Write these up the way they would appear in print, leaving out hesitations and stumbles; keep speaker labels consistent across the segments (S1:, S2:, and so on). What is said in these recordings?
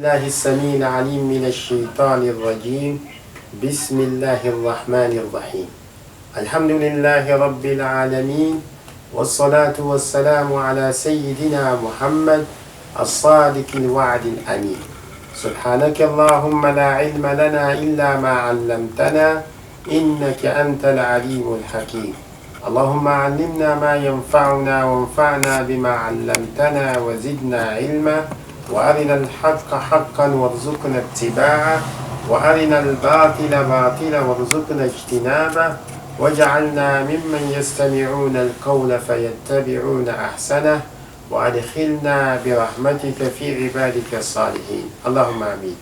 S1: الله السميع العليم من الشيطان الرجيم بسم الله الرحمن الرحيم الحمد لله رب العالمين والصلاة والسلام على سيدنا محمد الصادق الوعد الأمين سبحانك اللهم لا علم لنا إلا ما علمتنا إنك أنت العليم الحكيم اللهم علمنا ما ينفعنا وانفعنا بما علمتنا وزدنا علما وأرنا الحق حقا وارزقنا اتباعه وأرنا الباطل باطلا وارزقنا اجتنابه واجعلنا ممن يستمعون القول فيتبعون أحسنه وأدخلنا برحمتك في عبادك الصالحين اللهم آمين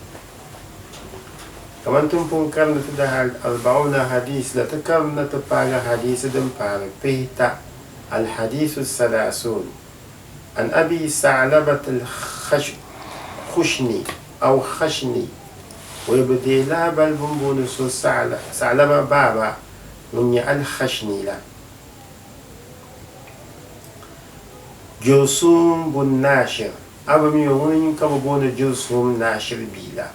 S1: Kamani ti ni pun karimdi ti daa Arba'una Hadiis la, ti karimmi ti paagi hadiisi din paari pihita, Al-Hadiisu Salaasuun, An Abi Sa'labat Al-Khushni aw Khashni, O yi bi deei lahibali bɛ ni booni so Sa'laba baaba ŋun nyɛ Al-Khashni la. Jursuum bun Nashir, A bi mi o, ŋuni ka bɛ booni Jursuum Nashir bia la.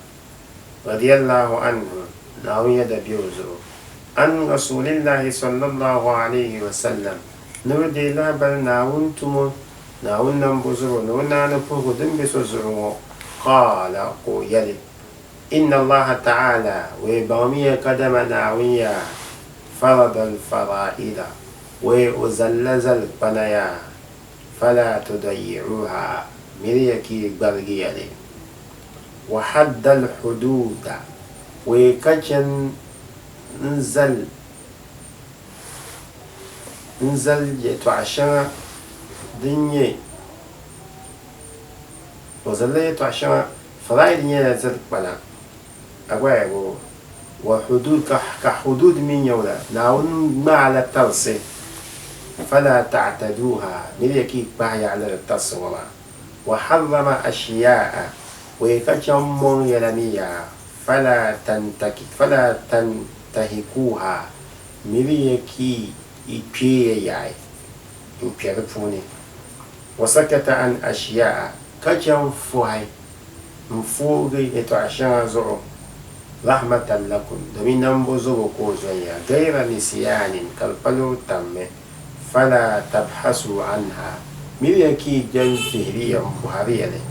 S1: Radiyallahu anhu, Naawuni yɛda be o zuɣu, an Rasuulillahi sallallahu alayhi wa sallam, ni bɛ deei lahibali Naawuni tumo, Naawuni nambu zuɣu ni o naani puhigu din be so zuɣu ŋɔ, qaala, ka o yɛli, Inna Allaha ta'ala, wee baŋmiya kadama Naawuni yaa, farada al-fara'ida, wee o zalila zalikpana yaa, fala tudayyi'uha, miriya ka yi gbarigi ya li. Wa hadda al-huduuda, wee ka chɛ n-zali n-zali yɛtɔɣa shɛŋa din nyɛ o zalila yɛtɔɣa shɛŋa fara'id nyɛla zalikpana agbaayago wa huduud ka huduud mi nyɛ wula Naawuni ŋmaala tarisi fala ta'taduha miriya ka yi kpahi yaɣili di tarisi ŋɔ maa. Wa harrama ashiyaa'a, wee ka chaŋ mɔŋ yɛla mi yaa, fala fala tantahikuuha, miri ya ki yi kpeeya yaai n-kpe di puuni. Wa sakata an ashiyaa'a, ka chaŋ fuhi n-foogi yɛtɔɣa shɛŋa zuɣu, rahmatan lakum, domin nambo zobo ka o zɔn ya, gayra nisiyaanin, ka di pala o tammi. Fala tabhasu anha, miriya ka yi jɛn vihiri ya m-bɔhiri ya li.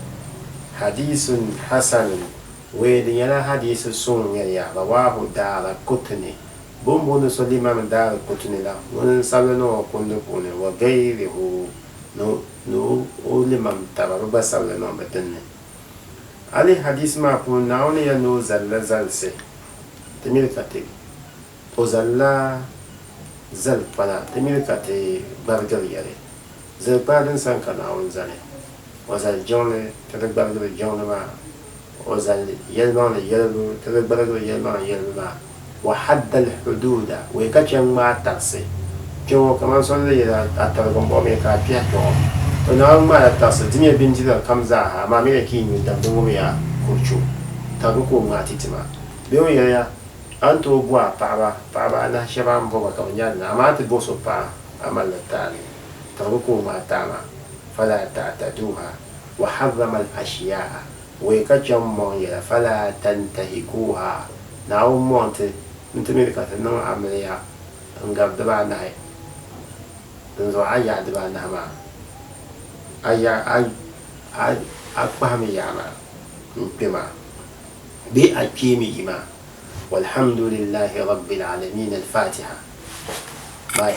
S1: Hadiisun hasanun, wee di nyɛla hadiisi suŋ n-nyɛ li ya, Rawahu Daaraqutni, bɛ ni booni so Limam Daaraqutni la, ŋuni n-sabili niŋ o kundi puuni, wa gayrihu, ni o limam taba bɛ gba sabili niŋ bɛ din ni. A lihi hadiisi maa puuni, Naawuni yɛli ni o zalila zalisi, ti miri ka ti O zalila zalikpana ti mini ka ti gbarigiri yɛli, Zalikpana din sani ka Naawuni zali. O zali jiŋli ti di gbarigiri jiŋli maa. O zali yɛlimaŋli yɛlibu ti di gbarigiri yɛlimaŋli yɛlibu maa. Wa hadda al-huduuda, wee ka chɛ ŋ-ŋmaai tarisi kpe ŋɔ kaman so ni yɛli a tarigi m-bɔɣi mi ka a kpɛhi kpe ŋɔ. To Naawuni ŋmaala tarisi dimiya bindira kam zaaha, amaa miriya ka yi nyu dam di ŋubiya kurichu. Tarigi ka o ŋmaai ti ti maa. Bee o yɛliya, A ni tooi bo a paɣiba, paɣiba anahi shɛba a ni bo ba ka bɛ nyari ni, amaa a ti bo so paɣa, a malila taali. Tarigi ka o ŋmaai taai maa, Fala ta'taduha wa harrama al-ashiya'a, wee ka chaŋ mɔŋ yɛla, fala tantahikuha, Naawuni mɔŋ ti n-ti mi ka ti niŋ amiliya n-gabi dibaanahi, dinzuɣu a yaɣi dibaanahi maa, a yaɣi a a kpahimi yaɣa maa n-kpe maa bee a kpeemi yi maa. Walhamdulillahi Rabbil Aalamiin Al-Fatiha. By.